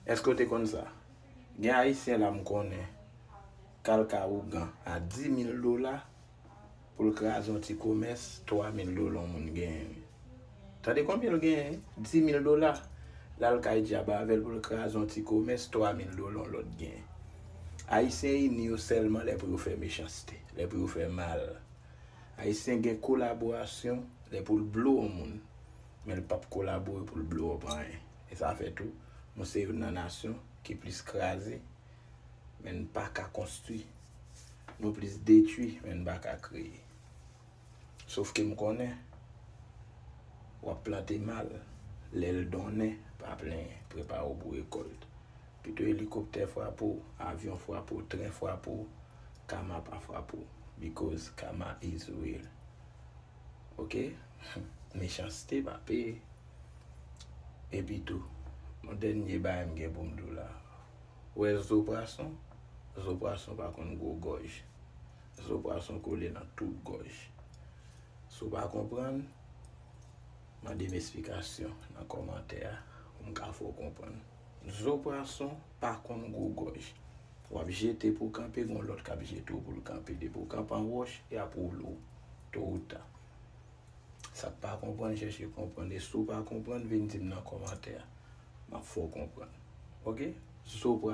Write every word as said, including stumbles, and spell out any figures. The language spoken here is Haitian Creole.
Èske w te konn sa? Gen Ayisyen la m konnen k al ka ougan a di mil dola pou l kraze yon ti komès twa mil dola yon moun genyen. Tande konbyen l genyen? Di mil dola. L al kay dyab avè l pou l kraze yon ti komès twa mil dola yon lòt genyen. Ayisyen ini yo sèlman lè pou yo fè mechanste, lè pou yo fè mal. Ayisyen gen kolaborasyon lè pou l blow yon moun, men l p ap kolabore pou l blow up anyen. E sa fè tou, nou se youn nan nasyon ki plis kraze, men n pa ka konstwi. Nou plis detwi, men n pa ka kreye. Sofke m konnen, w ap plante mal, lè l donnen, pa plenyen, prepare w pou rekòlt. Pito elikoptè frape w, avyon frape w, tren frape w, kama pa frape w. Because kama is real. Ok? Mechanste pa peye. Epi tou, yon dènye bagay m gen pou m di w la. Ou wè zo pwason? Zo pwason pa konn gwo gòj. Zo pwason kole nan tout gòj. Si w pa konprann, mande m esplikasyon nan kòmantè a pou m ka fè w konprann. Zo pwason pa konn gwo gòj. W ap jete pou kanpe, gen yon lòt k ap jete w pou l kanpe. Depi w kanpe an wòch, y ap woule w to ou ta. Sa k pa konprann, chèche konprann. E si w pa konprann, vin di m nan kòmantè a. M ap fè w konprann. Ok? Zo pwason.